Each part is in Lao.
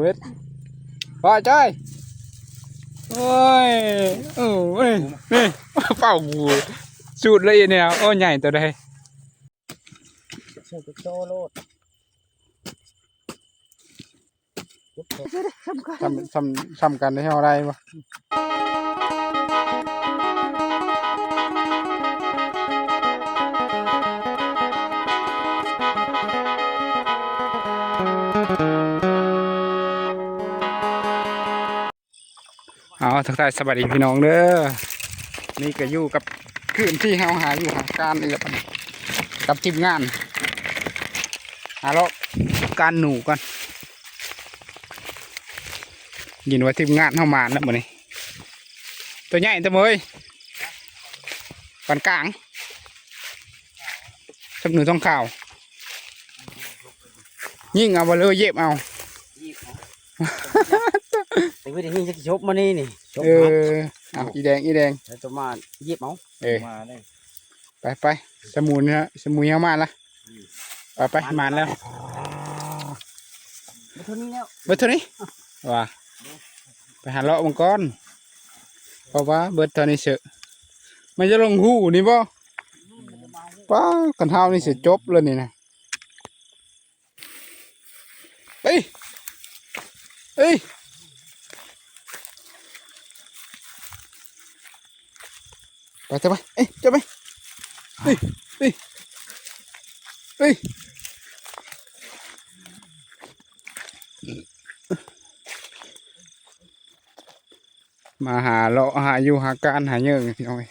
ເວັດ ວ່າຈ້ອຍ ໂອ້ຍ ເອີ ເອີ ນີ້ ເປົ່າກູ ສູດເລີຍອີແນວ ໂອ້ ໃຫຍ່ໂຕໃດ ໃສ່ໂຕໂລດ ສ່ຳ ສ່ຳ ສ່ຳກັນເດ້ ເຮົາໄດ້ບໍ່? ເອົາ ທັກທາຍສະບາຍດີພີ່ນ້ອງເດີ ນີ້ກໍຢູ່ກັບ ຄືນທີ່ເຮົາຫາຢູ່ຫາການນີ້ແຫຼະ ກັບທີມງານ ຫາເລາະການໜູກ່ອນ ຍິນວ່າທີມງານເຮົາມານແລ້ວມື້ນີ້ ໂຕໃຫຍ່ເຕີບເອີຍ ປານກາງ ຈັບໜູທອງຂາວ ຍິງເອົາບໍ່ ຫຼືວ່າເຢັບເອົາ? ຍິງເອົາ ແຕ່ບໍ່ໄດ້ຍິງຈັກຈົບມານີ້ນີ້ ຈົບ ເອີ ເອົາ ອີແດງ ອີແດງ ແລ້ວໂຕມາເຢັບເອົາ ເອີ ມາເລີຍ ໄປ ໄປ ສະໝູນະ ສະໝູນເຮົາມາລະ ອືມ ໄປ ໄປ ມາແລ້ວ ເບິດເທົ່ານີ້ແລ້ວ ເບິດເທົ່ານີ້ ວ່າ ໄປຫາເລາະມັງກ່ອນ ເພາະວ່າເບິດເທົ່ານີ້ເສີະ ມັນຈະລົງຫູນີ້ບໍ່? ປ້າ ຄັນເຮົານີ້ຊິຈົບແລ້ວນີ້ນະ ເອີຍ ເອີຍ ໄປເຖາະ ໄປ ເອີຍ ເຈົ້າໄປ ເອີຍ ເອີຍ ເອີຍ. ມາຫາເລາະຫາຢູ່ຫາການຫາເຫຍື່ອພີ່ນ້ອງເອີຍ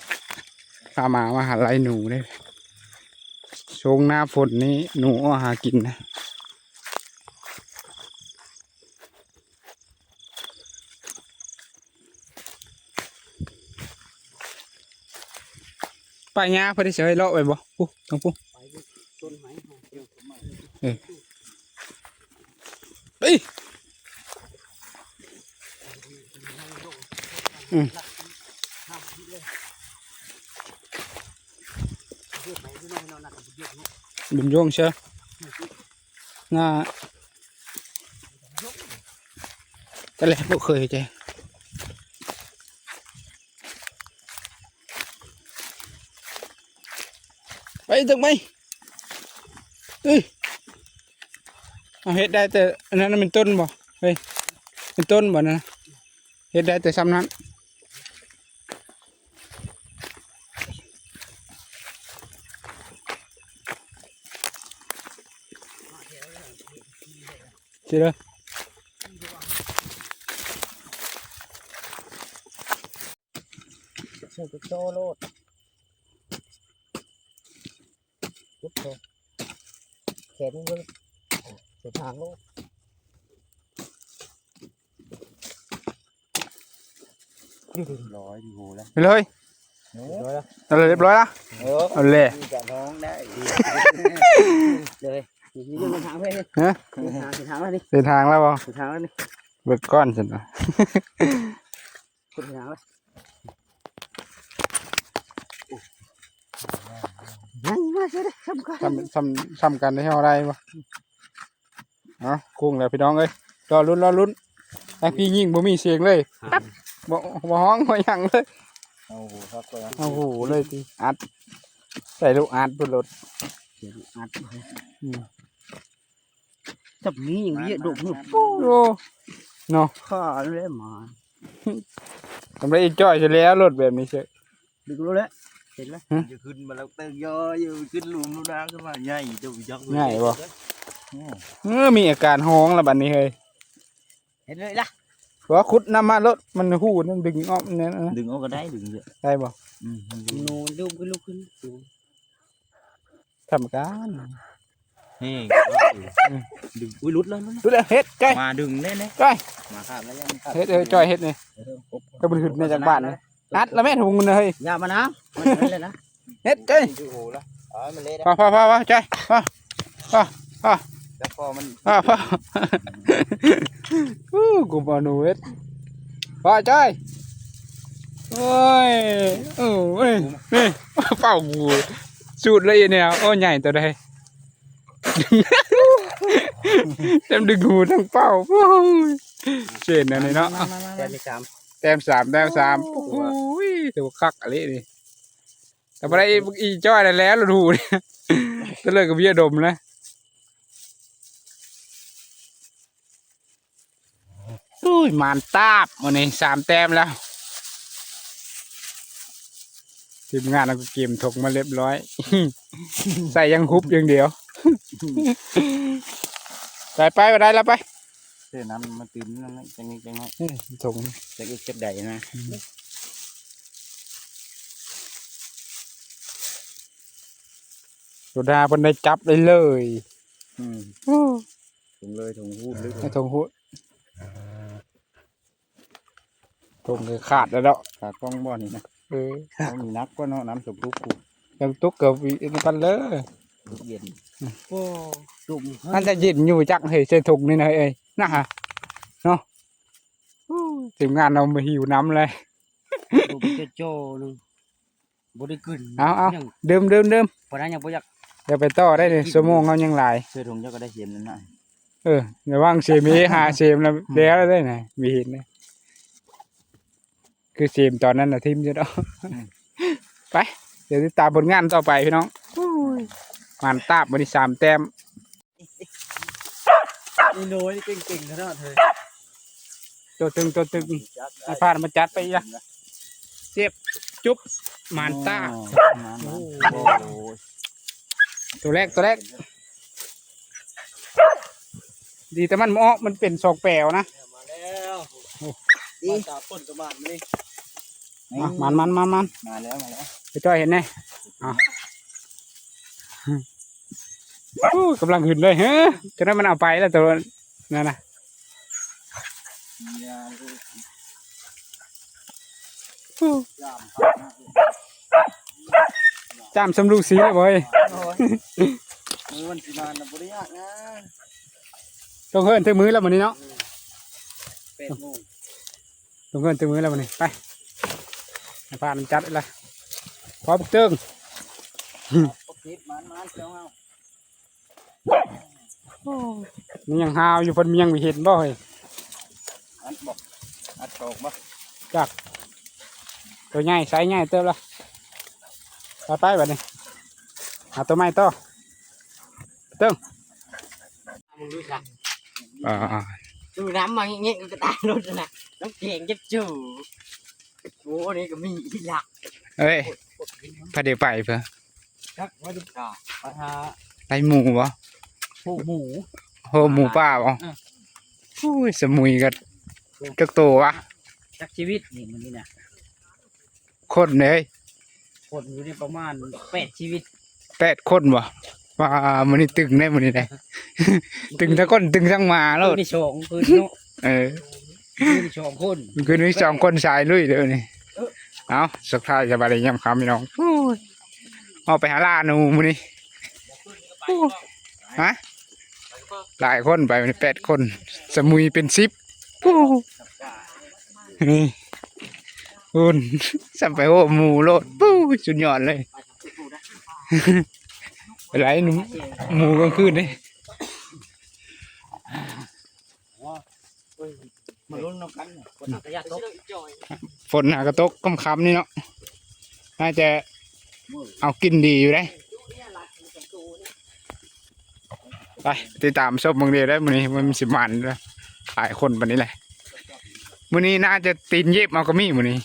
ພາມາ ມາຫາໄລ່ໜູເດ້ ຊ່ວງໜ້າຝົນນີ້ໜູອອກຫາກິນນະ ໄປຫຍ້າເພິ່ນຊິໃຫ້ເລາະໄປບໍ່? ພຸ້ນ ທາງພຸ້ນ ເອີ ໄປ ອືມ ບຸນຍົງເຊີ ໜ້າ ຕະແລກບໍ່ເຄີຍເຈ ໄປຕຶກໄປ ເອີຍ ເຮົາເຮັດໄດ້ແຕ່ອັນນັ້ນ ແມ່ນຕົ້ນບໍ່? ເຮີ້ຍ ແມ່ນຕົ້ນບໍ່ນັ້ນ? ເຮັດໄດ້ແຕ່ຊ່ຳນັ້ນ ຊິເດີ ໃສ່ໂຕໂລດ ແຂນມັນ ໃສ່ທາງໂລດ ເລີຍ ເລີຍ ເອີ ເອົາເລີຍ ຮຽບຮ້ອຍລະ ເອີ ເອົາແຫຼະ ມີການຮ້ອງໄດ້ ເລີຍ ນີ້ເດີນທາງເລີຍ ຮະ ເດີນທາງ ເດີນທາງແລ້ວນີ້ ເດີນທາງແລ້ວບໍ່? ເດີນທາງແລ້ວນີ້ ເບິ່ງກ່ອນຊັ້ນນະ ເດີນທາງແລ້ວ ຍັງມາເທື່ອເດີ ສ່ຳກັນ ສ່ຳ ສ່ຳ ສ່ຳກັນ ເຮົາໄດ້ບໍ່? ເອົາ ໂຄ້ງແລ້ວພີ່ນ້ອງເອີຍ ລໍລຸ້ນ ລໍລຸ້ນ ທາງພີ່ຍິງບໍ່ມີສຽງເລີຍ ຕັບ ບໍ່ ບໍ່ຮ້ອງບໍ່ຫຍັງເລີຍ ເອົາຫູຄັກເລີຍ ເອົາຫູເລີຍຕິ ອັດ ໃສ່ລູກອັດພຸ້ນໂລດ ອັດ ອືມ ຈັບມີຫຍັງເຍາະດົກ ໂອ້ ເນາະ ຂ້າແລ້ວໝາ ທຳໄດ້ອີກຈ້ອຍຊິແລ້ວໂລດແບບນີ້ເຊີ ດຶງໂລດແລ້ວ ເຫັນແລ້ວ ຈະຂຶ້ນມາແລ້ວເຕີກຍໍຢູ່ ຂຶ້ນຫຼຸມລູກນາຂຶ້ນມາໃຫຍ່ ເຈົ້າຈັກ ໃຫຍ່ບໍ່? ເອີ ມີອາການຮ້ອງລະບັດນີ້ເຮີ້ຍ ເຮັດເລີຍລະ ບໍ່ ຂຸດນຳມາໂລດ ມັນຫູນັ້ນດຶງອອກແນ່ນະ ດຶງອອກກໍໄດ້ ດຶງເລີຍ ໄດ້ບໍ່? ອືມ ໜູດຸຂຶ້ນ ລຸກຂຶ້ນ ທຳການ ນີ້ ອືມ ດຶງ ອຸ້ຍ ຫຼຸດແລ້ວ ຫຼຸດແລ້ວ ເຮັດ ຈ້ອຍ ມາດຶງແນ່ໆ ຈ້ອຍ ມາຂາດແລ້ວ ຍັງຂາດ ເຮັດ ເອີ ຈ້ອຍ ເຮັດນີ້ ເອີ ກໍບໍ່ໄດ້ຂຶ້ນໃນຈັກບາດນະ ອັດລະແມ່ນຫຸງນະເຮີ້ຍ ຢ່າມານະ ມັນເລີຍນະ ເຮັດ ຈ້ອຍ ໂອ້ລະ ເອົາມັນເລີຍນະ ພໍໆໆ ຈ້ອຍ ພໍ ພໍ ພໍ ແລ້ວພໍມັນ ພໍ ພໍ ອູ້ ກູບໍ່ໜູເຮັດ ພໍ ຈ້ອຍ ໂອ້ຍ ເອີ ເອີ ນີ້ ເປົ່າກູ ສູດເລີຍອີແນວ ໂອ້ ໃຫຍ່ໂຕໃດ. ແຕ້ມດຶງຫູທັງເປົ້າ. ໂອ້ຍ ເຊັ່ນອັນນີ້ເນາະ ມາໆໆໆ ແຕ້ມທີ່ສາມ ແຕ້ມສາມ ແຕ້ມສາມ. ໂອ້ ໂອ້ຍ ຖືວ່າຄັກອີ່ຫຼີນີ້. ແຕ່ບໍ່ໄດ້ອີກຈ້ອຍແລ້ວ ລະດູນີ້ ຕະເລີກກັບເບຍດົມນະ. ໂອ້ຍ ໝານຕາບ ມື້ນີ້ສາມແຕ້ມແລ້ວ. ທີມງານເຮົາກໍກຽມຖົງມາລຽບຮ້ອຍ ໃສ່ຢາງຮຸບຢ່າງດຽວ. ໄປໆ ບໍ່ໄດ້ແລ້ວ ໄປ. ເອີ ນ້ຳມັນຕື່ມນັ້ນແຫຼະ ຈັກນິດຈັກໜ້ອຍ. ເອີ ຖົງ ຈັກເຮັດຈັ່ງໃດນະ. ອືມ ໂຊດາເພິ່ນໄດ້ຈັບໄດ້ເລີຍ. ອືມ ໂອ້ ຖົງເລີຍ ຖົງຮູດເລີຍ ໃຫ້ຖົງຮູດ. ຖົງກໍຂາດແລ້ວເນາະ ຂາດກ້ອງບໍ່ນີ້ນະ. ເອີ ຕ້ອງມີໜັກກວ່າເນາະ ນ້ຳສົກຕຸກພຸ້ນ ຍັງຕຸກກໍວິອັນນີ້ປັນເລີຍ ເຢັນ. ໂອ້ ຕຸ່ມ ມັນຈະເຢັນຢູ່ຈັກເຮີ້ຍ ໃສ່ຖົງນີ້ນະເຮີ້ຍ ນະ ເນາະ. ໂອ້ ທີມງານເຮົາມາຫິວນ້ຳເລີຍ ຕຸ່ມໂຈ້ໆ ໜຶ່ງ. ບໍ່ໄດ້ຂຶ້ນ. ເອົາໆ ຫຍັງ ດື່ມໆໆ ປານນັ້ນຍັງບໍ່ຢາກ ຢ່າໄປຕໍ່ໄດ້ເດ ຊົ່ວໂມງເຮົາຍັງຫຼາຍ. ເສື້ອຖົງເຈົ້າກໍໄດ້ເສມນັ້ນນະ. ເອີ ລະຫວ່າງເສມເອຫາເສມລະ ອືມ ແລ້ວໄດ້ນະ ມີເຫັນນະ. ຄືເສມຕອນນັ້ນນະ ຖິ້ມຢູ່ດອກ. ອືມ ໄປ ດຽວຕິດຕາມຜົນງານຕໍ່ໄປພີ່ນ້ອງ. ໂອ້ຍ ໝານຕາບ ມື້ນີ້ສາມແຕ້ມ. ອີໂນ້ຍນີ້ເກັ່ງໆຂະໜາດເລີຍ ໂຕຕຶງ ໂຕຕຶງ ໃຫ້ພານມາຈັດໄປອີກລະ. ເຈັບ ຈຸບ ໝານຕາ. ໂອ້ ໝານ ໂອ້ ໂຕແລກ ໂຕແລກ ດີແຕ່ມັນບໍ່ອອກ ມັນເປັນສອງແປວນະ. ມາແລ້ວ ໂອ້ ມາຕາຝົນກໍໝານມື້ນີ້. ມາ ມາ ມາ ມາ ມາແລ້ວ ມາແລ້ວ ໄປຈ້ອຍເຫັນແດ່. ອ້າວ ໂອ້ ກຳລັງຂຶ້ນເລີຍ ເຮີ້ ຈະໄດ້ມັນເອົາໄປແລ້ວໂຕນັ້ນນະ. ໂອ້ ຈ້າມຊຳລູກສີແລ້ວບໍ່ເອີຍ. ໂອ້ຍ ມື້ວັນຊິມານະ ບໍ່ໄດ້ຍາກນະ ຕ້ອງເຮີ້ນຖືກມື້ແລ້ວມື້ນີ້ເນາະ. ເອີ ແປດໂມງ ລົງເຮືອນຕື່ມມື້ແລ້ວມື້ນີ້ ໄປ ໃຫ້ພານຈັດລະ ພໍບັກເຕີງ. ເກັບໝານໆ ເຈົ້າເຮົາ ໂອ້ ມັນຍັງຫາວຢູ່ ເພິ່ນຍັງບໍ່ເຫັນບໍ່ເຮີ້ຍ. ອັດບໍ່ ອັດອອກບໍ່ ຈັກ ໂຕໃຫຍ່ ໄຊໃຫຍ່ເຕີບລະ. ໄປໆ ບາດນີ້ ຫາໂຕໃໝ່ຕໍ່ ເຕີງ. ມຶງດູຊະ ອ່າ ດູນ້ຳມາເງະໆ ກະຕາລົດນະ ນ້ຳແຂງຈັກຈູ. ໂອ້ ນີ້ກໍມີອີກລະ ເອີຍ ໃຜໄດ້ໄປເພິ່ນ ຈັກວ່າຢູ່ກາ ໄປຫາ ໄປໝູ່ບໍ່ ໂຮໝູ ໂຮໝູປ່າບໍ່. ອື ໂອ້ຍ ສະໝຸຍກໍ ໂອ້ ຈັກໂຕວະ ຈັກຊີວິດນີ້ມື້ນີ້ນະ. ຄົນເດ້ ຄົນຢູ່ນີ້ປະມານແປດຊີວິດ ແປດຄົນບໍ່. ວ່າມື້ນີ້ຕຶງເດ້ ມື້ນີ້ເດ້ ຕຶງທັງຄົນຕຶງທັງໝາໂລດ. ຄືນນີ້ສອງຄືນເນາະ ເອີ ຄືນນີ້ສອງຄົນ ຄືນນີ້ສອງຄົນສາຍລຸຍເດີນີ້. ເອີ ເອົາ ສະກທາຍສະບາຍດີຍາມຄ່ຳພີ່ນ້ອງ. ໂອ້ຍ ອອກໄປຫາລ່າໜູມື້ນີ້. ໂອ້ຍ ຮະ ຫຼາຍຄົນໄປ ແປດຄົນ ສະໝຸຍເປັນສິບ. ໂອ້ ນີ້ ໂອ້ ສ່ຳໄປໂຮໝູໂລດ ປູ້ ສຸດຍອດເລີຍ. ໄປໄລ່ໜູ ໝູກາງຄືນເດ້. ມາລຸ້ນນຳກັນ ຝົນຫາກະຢາກຕົກ ຝົນຫາກະຕົກຄ່ຳໆນີ້ເນາະ ໜ້າຈະເອົາກິນດີຢູ່ເດ້. ໄປຕິດຕາມຊົມເບິ່ງເດີ ມື້ນີ້ມັນຊິໝານຫຼາຍຄົນປານໃດແຫຼະ. ມື້ນີ້ໜ້າຈະຕີນເຫຍບເອົາກໍມີມື້ນີ້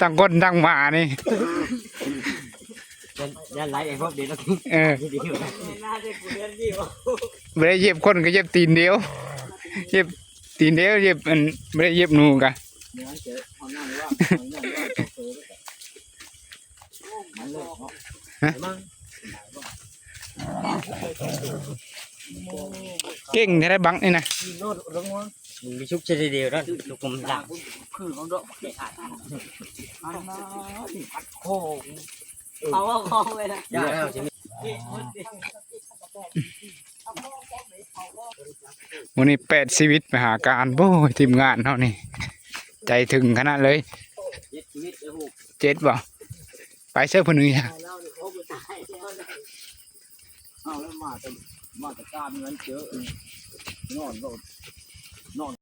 ທັງຄົນທັງໝານີ້. ຢ້ານ ຢ້ານໄລ່ໄອ້ພວກເດ ເອີ ບໍ່ໄດ້ເຫຍບຄົນກໍເຫຍບຕີນດຽວ ເຫຍບຕີນດຽວ ເຫຍບອັນ ບໍ່ໄດ້ເຫຍບໜູກະ. ຮະ ເກັ່ງແທ້ໃດບັກນີ້ນະ. ມີຊຸກຊະເດດຽວນັ້ນ ຊຸກກົມຫຼັງ ຄືມັນດອກບັກແກະອາດ ອັນນັ້ນ ໂອ້ ເອົາ ເອົາ ເອົາໄວ້ນະ. ມື້ນີ້ແປດຊີວິດໄປຫາການ. ໂອ້ຍ ທີມງານເຮົານີ້ໃຈເຖິງຂະໜາດເລີຍ. ເຈັດຊີວິດ ເຈັດບໍ່? ໄປເຊີເພິ່ນນີ້. ເອົາແລ້ວມາແຕ່ ມາແຕ່ການເງິນເຈີ ນອນໂລດ ນອນ.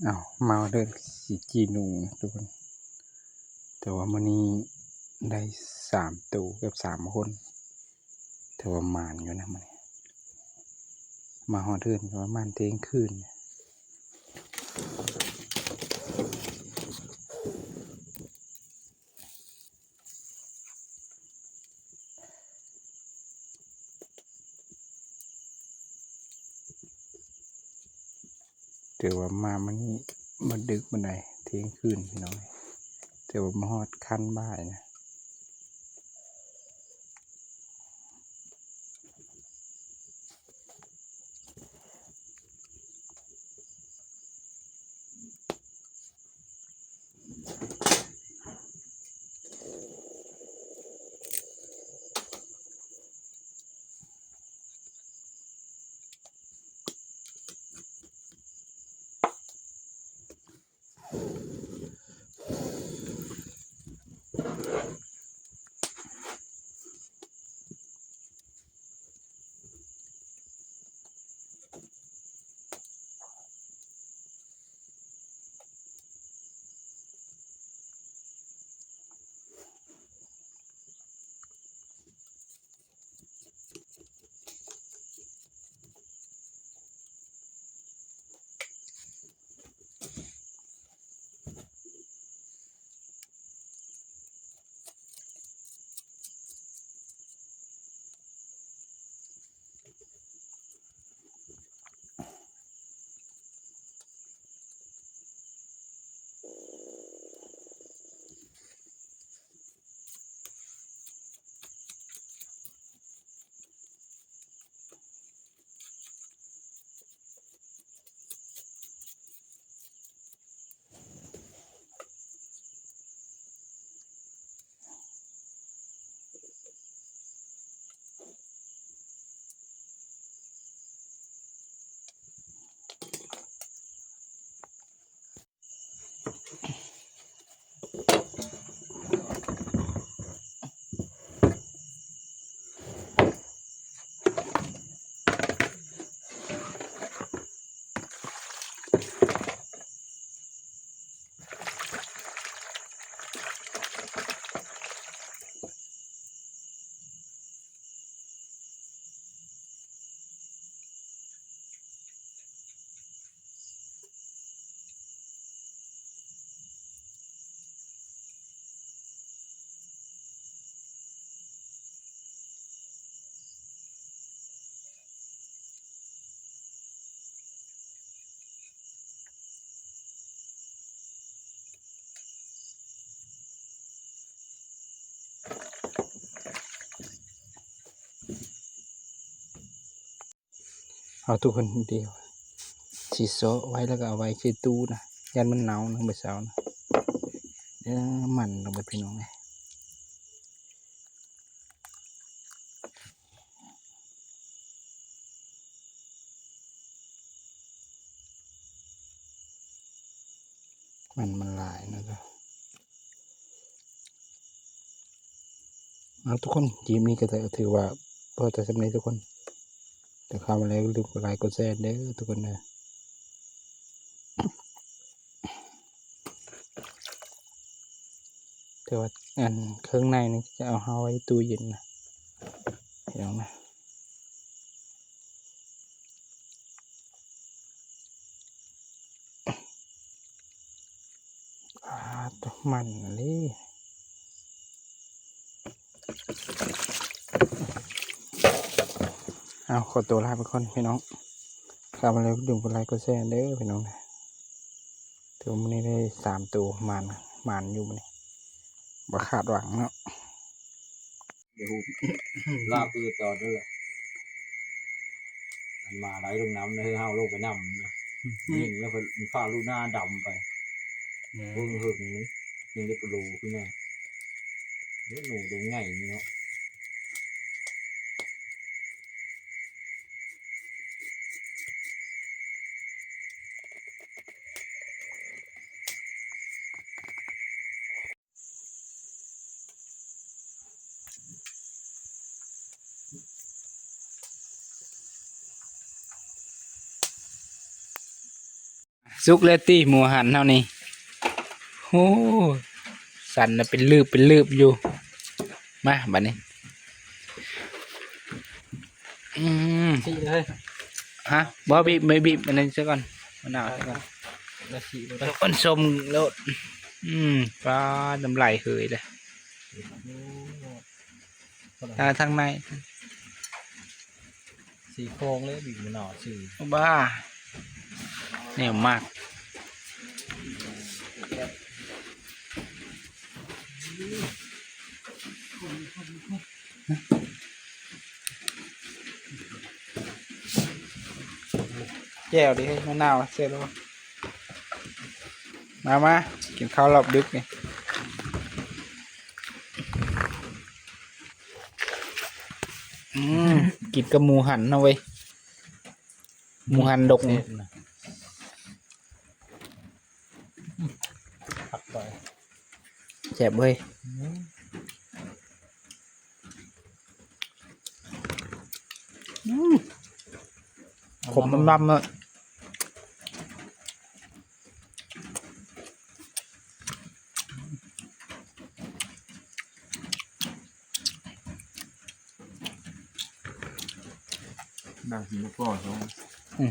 ອ້າວ ມາເດີ ຊິຈີ່ໜູທຸກຄົນ ແຕ່ວ່າມື້ນີ້ໄດ້ສາມໂຕກັບສາມຄົນ ຖືວ່າໝານຢູ່ນະມື້ນີ້ ມາຮອດເຮືອນກໍປະມານທ່ຽງຄືນ. ຖືວ່າມາມື້ນີ້ບໍ່ດຶກປານໃດ ທ່ຽງຄືນພີ່ນ້ອງ ຖືວ່າມາຮອດຄັນບ່າຍນະ. ໂ ເອົາທຸກຄົນ ດຽວຊິເຊາະໄວ້ ແລ້ວກໍເອົາໄວ້ໃສ່ຕູ້ນະ ຢ້ານມັນເນົ່ານະ ມື້ເຊົ້ານະ. ເອີ ມັນລົງໄປ ພີ່ນ້ອງເອີຍ. ມັນ ມັນຫຼາຍນະ. ເອົາ ທຸກຄົນ ຄລິບນີ້ກໍຖືວ່າພໍແຕ່ສ່ຳນີ້ທຸກຄົນ. ແຕ່ເຂົ້າມາແລ້ວ ຢ່າລືມກົດໄລກົດແຊເດີທຸກຄົນເດີ. ແຕ່ວ່າອັນເຄື່ອງໃນນີ້ຈະເອົາເຮົາໄວ້ຕູ້ເຢັນນະ ພີ່ນ້ອງນະ. ອາ ໂຕ ມັນອີ່ຫຼີ. ເອົາ ຂໍຕົວລາໄປກ່ອນພີ່ນ້ອງ. ເຂົ້າມາແລ້ວ ຢ່າລືມກົດໄລກົດແຊເດີພີ່ນ້ອງ. ຖືວ່າມື້ນີ້ໄດ້ສາມໂຕ ໝານ ໝານຢູ່ມື້ນີ້ ບໍ່ຄາດຫວັງເນາະ. ດຽວຮູ້ ລາບອື່ນຕໍ່ເດີ. ອັນໝາໄຫຼລົງນ້ຳນະ ເຮີເຮົາລົງໄປນຳນະ. ຍິງແລ້ວເພິ່ນຟ້າລຸໜ້າດຳໄປ. ເບິ່ງເຫິງນີ້ ຍັງໄດ້ປະໂລຂຶ້ນມາ. ໂອ້ ໜູຕົວໃຫຍ່ນີ້ເນາະ. ສຸກແລ້ວຕິ ໝູຫັນເຮົານີ້? ໂອ້ ສັ່ນນະ ເປັນລືບເປັນລືບຢູ່. ມາ ບາດນີ້ ອືມ ສີເລີຍ. ຮະ? ບໍ່ ບີບ ບີບອັນນັ້ນຊະກ່ອນ ມະນາວຊະກ່ອນ ແລ້ວສີບໍ່ໄດ້ ມັນສົ້ມໂລດ. ອືມ ປາດ ນ້ຳລາຍເຮີຍເລີຍ. ໂອ້ ທາງ ທາງໃນ ສີຄອງເລີຍ ບີບມະນາວ ສີ ບ້າ ແນວມັກ. ແຈ່ວເດ້ ເຮີຍ ມະນາວ ແຊບແລ້ວ. ມາ ມາ ກິນເຂົ້າລອບດຶກນີ້. ອືມ ກິນກັບໝູຫັນເນາະເວີຍ ໝູຫັນດົກ ແຊບນະ ຄັກໄປ ແຊບເວີຍ. ອືມ ຂົມລຳໆ ເນາະ. ນັ່ງກິນໝາກກໍ ອືມ.